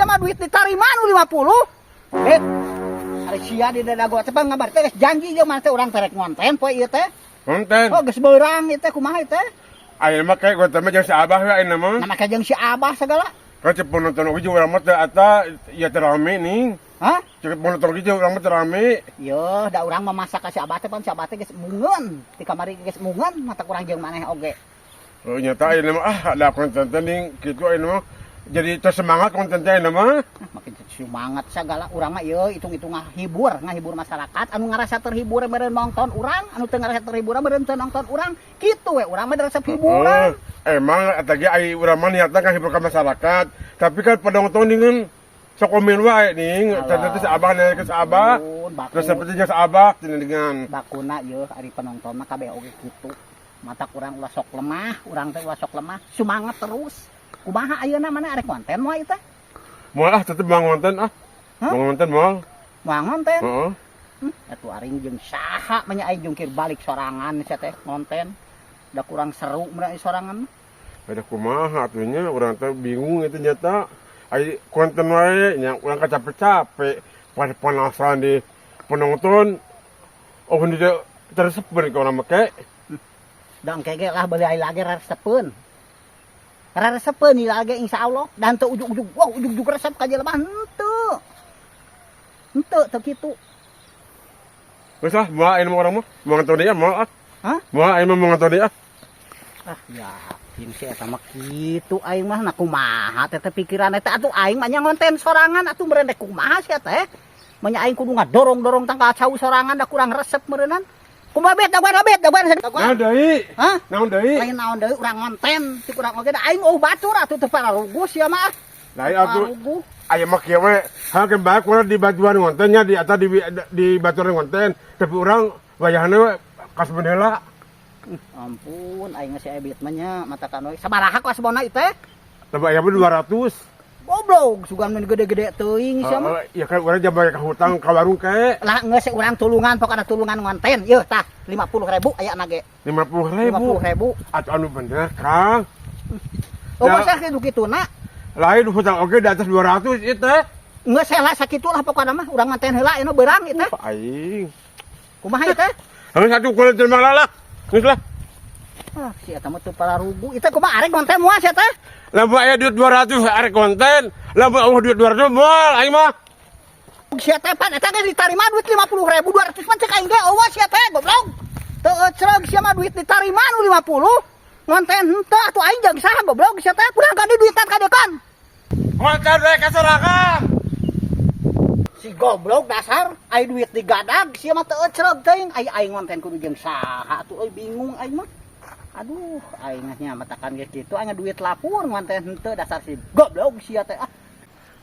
sia mah duit ditarima nu 50. Eh, ari sia di dadago teh ngabar teh geus janji jeung maneh teh urang teh rek ngonten poe ieu teh. Konten. Oh, geus beurang ieu teh, kumaha ieu teh? Ayeuna mah kayak konten mah jeung si Abah we ayeuna mah. Nah, make jeung si Abah segala. Kan cek penonton oge jeung urang mah teu eta ya teu rame nih. Hah? Cek penonton oge jeung urang mah teu rame. Yo, da urang mah masak ka si Abah teh, pan si Abah teh geus mungeun. Di kamari geus mungeun, mata kurang jeung maneh oge. Oh, nyata ayeuna mah ah ada konten teh ning kitu ayeuna mah. Jadi tersemangat konten teh ayeuna mah. Ah, makin semangat segala. Urang mah ieu hitung-hitung ngahibur, ngahibur masyarakat. Anu ngarasa terhibur meureun nonton urang, anu teu ngarasa terhibur meureun teu nonton urang. Kitu we urang mah resep hiburan. Oh, emang eta ge ai urang mah niatna ngahibur ka masyarakat. Tapi kan penonton dengan sok komen wae ning. Alah. Tadi si Abah nanya ke si Abah. Ampun, baku. Terus seperti jeung si Abah dengan Bakuna ieu ari penonton mah kabeh oge kitu. Mata urang ulah sok lemah, urang teh ulah sok lemah, semangat terus. Kumaha ayeuna, mana arek konten moal ieu teh? Moal ah, tetep mau ngonten ah. Hah? Mau ngonten moal. Moal ngonten? Heeh. Atuh aring jeung saha mah nya, aing jungkir balik sorangan sia teh ngonten. Da kurang seru meureun sorangan mah. Ada kumaha atuh nya, urang teh bingung itu nyata. Ai konten wae nya urang capek-capek pada panasan di penonton. Oh, ini teresep ke urang make. Da engke ge lah beuli lagi resepeun. Resepeun ieu lagi insyaallah, dan teu ujug-ujug wah ujug-ujug resep ka jelema henteu. Henteu, teu kitu. Geus ah, moal ayeuna mah urang mah. Moal ngonten deui ah, moal ah. Hah? Moal ayeuna mah mau ngonten deui ah. Ah, yakin si eta mah kitu aing mah. Nah, kumaha teh teh pikiran eta atuh? Aing mah nya ngonten sorangan atuh meureun teh kumaha sia teh? Mah nya aing kudu ngadorong-dorong tangkal cau sorangan, da kurang resep meureunan. Kumaha bet daguan, bet daguan daguan. Naon deui? Hah? Naon deui? Lain naon deui, urang ngonten ti kurang oge da aing oh batur atuh teu pararuguh sia mah. Lain atuh. Pararuguh. Aya mah kieu we. Hayang bae kurang di bantuan ngontennya di atau di bantuan ngonten, tapi urang wayahna we kasbon heula. Ampun, aing si Ebit mah nya matakan we. Sabaraha kasbonna ieu teh? Tapi aya mah 200. Goblok, sugan mun gede-gede teuing sia mah. Heeh, ya kan urang jam bayar ka hutang ka warung ke. Lah, geus urang tulungan, pokokna tulungan ngonten. Yeuh tah, 50.000 aya na ge. 50.000. 50.000. Atuh anu bener, Kang. Oh, Ya. masa kitu kituna? Lain hutang oge di atas 200 ieu teh. Geus heula sakitu lah pokokna mah, urang ngonten heula anu beurang ieu teh. Aing. Kumaha ieu teh? Heung satu kulit terima lah. Geus lah. Ah, si eta mah teu pararugu. Ieu teh kumaha, arek ngonten moal sia teh? Lamun aya duit 200 arek konten, lamun euweuh duit 200 moal aing mah. Sia teh pan eta geus ditarima duit 50.000, 200 mah cek aing ge euweuh sia teh, goblok. Teu ecreg sia mah, duit ditarima nu 50. Ngonten henteu, atuh aing jeung saha, goblok sia teh? Kurang ka duitan ka kan. Konten we kasorangan. Si goblok dasar, ai duit digadag sia mah teu ecreg teuing. Ai aing ngonten kudu jeung saha atuh euy, bingung aing mah. Aduh, aing nya matakan ge kitu, aing duit lapur ngonten henteu, dasar si goblok sia teh ah.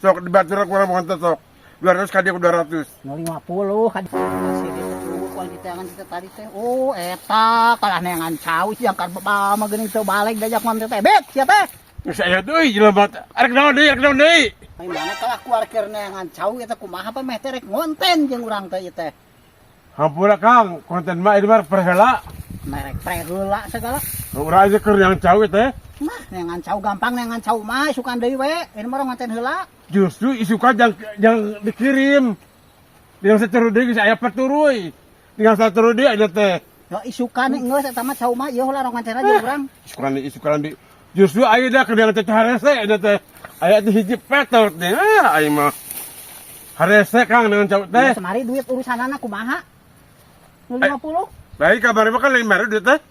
Sok dibantu kurang konten sok. 200 ka dia 200. Nu 50 kan masih ditepu ku aing diteangan kita tadi teh. Oh, eta kalah neangan cau sih yang baba mah geuning teu balik diajak ngonten teh. Bet sia teh. Geus aya deui jelema teh. Arek naon deui, arek naon deui? Ai mana kalah keluar keur neangan cau ieu teh, kumaha pa meh teh rek ngonten jeung urang teh ieu teh? Hampura Kang, konten mah ini mah perheula. Merek pre heula segala. Urang aja keur yang cau teh. Nah, neangan cau gampang, neangan cau mah isukan deui we. Ini mah urang ngonten heula. Justru isukan jang dikirim. Tinggal satu deui geus aya peturuy. Tinggal satu deui aja teh. Ya isukan geus eta mah cau mah ieu heula urang ngonten aja urang. Isukan di isukan di. Justru ayeuna keur yang teh harese aja teh. Aya teh hiji petot teh. Ah, aing mah. Harese Kang dengan cau teh. Semari duit urusanana kumaha? Nu 50? Baik kabar mah kan lain mere duit teh.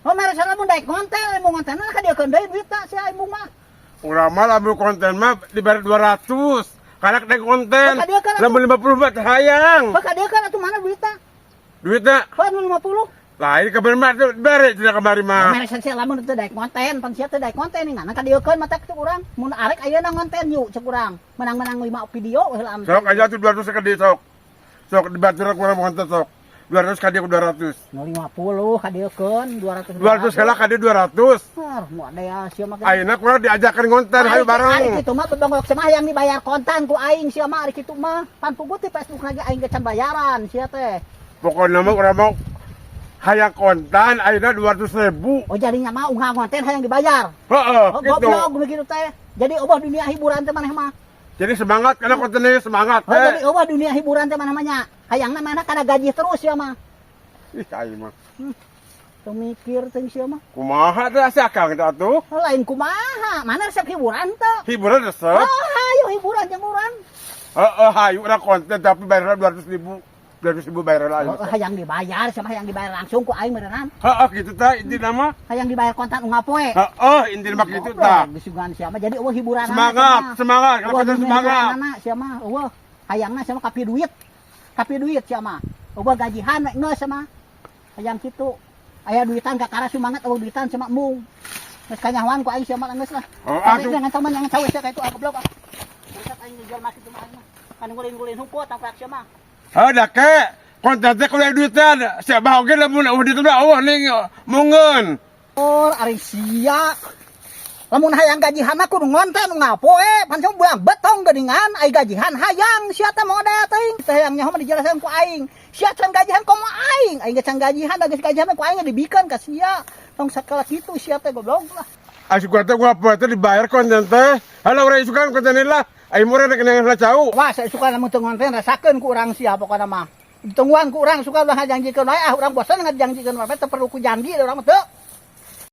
Oh, mere sana mun daek ngonten, mun ngonten ka dieu deui duit tah si aing mah. Urang mah lamun konten mah dibayar 200. Karena dek konten. Oh, ka dieu kan atuh. Lamun 50 mah teh hayang. Oh, ka dieu kan atuh mana duitna? Duitnya Oh, nu 50. lain kabar mah dibere tidak kamari mah. Mere sia lamun teu daek ngonten, pan sia teu daek konten ngana ka dieu mata cek urang. Mun arek ayeuna ngonten yuk cek urang. Menang-menang 5 video heula. Sok aja tuh 200 ke dia sok. Sok dibantu kurang konten sok. 200 ka dia 200. Nu 50 ka dieu 200. 200 heula ka dia 200. Ah, mau ada ya sia mah. Ayeuna kurang diajakan ngonten hayu bareng. Ari kitu mah bebongok mah yang dibayar kontan ku aing sia mah ari kitu mah. Pan puguh ti Facebook lagi aing ge can bayaran sia teh. Pokoknya mah urang mau hayang konten ayeuna 200 ribu. Oh, jadinya mah unggal konten hayang dibayar. Heeh, Oh, gitu. goblok begitu teh. Jadi obah dunia hiburan teh maneh mah. Jadi semangat karena kontennya semangat Oh, jadi teh. euweuh dunia hiburan teh mana namanya. Hayangna mana kana gaji terus ya mah. Ih, aing mah. Teu mikir teh sia mah. Kumaha teh si Akang teh atuh? Oh, lain kumaha, mana resep hiburan teh? Hiburan resep. Oh, hayu hiburan jeung urang. Heeh, hayu urang konten tapi bayarnya 200 ribu. 200 ribu bayar lah. Oh, hayang dibayar sama hayang dibayar langsung ku aing meureunan. Heeh, gitu tah intina mah. Hayang dibayar kontan unggal poe. Heeh, intina mah gitu tah. Bisugan sia mah jadi euweuh hiburan. Semangat, semangat, kalau konten semangat. Sia mah euweuh hayangna sia mah kapi duit. Kapi duit sia mah. Euweuh gajihan we geus sia mah. Hayang kitu. Aya duitan kakara semangat, euweuh duitan sia mah embung. Geus kanyahoan ku aing sia mah, geus lah. Oh, Tapi atuh. jangan sama, jangan cawe sia ka itu, ah, goblok ah. Bangsat, aing ngejual mah kitu mah aing mah. Kan ngulin-ngulin hukum tangkrak sia mah. Heuh da ke. Konten teh kudu duitan. Siapa oge lamun euweuh duit mah euweuh ning mungeun. Oh, ari sia. Lamun hayang gajihan mah kudu ngonten unggal poe, pan buang betong geuningan, ai gajihan hayang sia teh modal teuing. Teh hayang nyaho mah dijelaskeun ku aing. Sia can gajihan komo aing, aing ge can gajihan, da geus gajihan mah ku aing dibikeun ka sia. Tong sakala kitu sia teh, goblok lah. Ai suka teh gua poe teh dibayar konten teh. Halo, urang isukan konten lah. Ai murah rek nang cau. Wah, saya suka lamun teu ngonten rasakeun ku urang sia pokona mah. Ditungguan ku urang suka ulah ngajanjikeun wae, ah, urang bosan ngajanjikeun wae, teu perlu ku janji urang mah teu.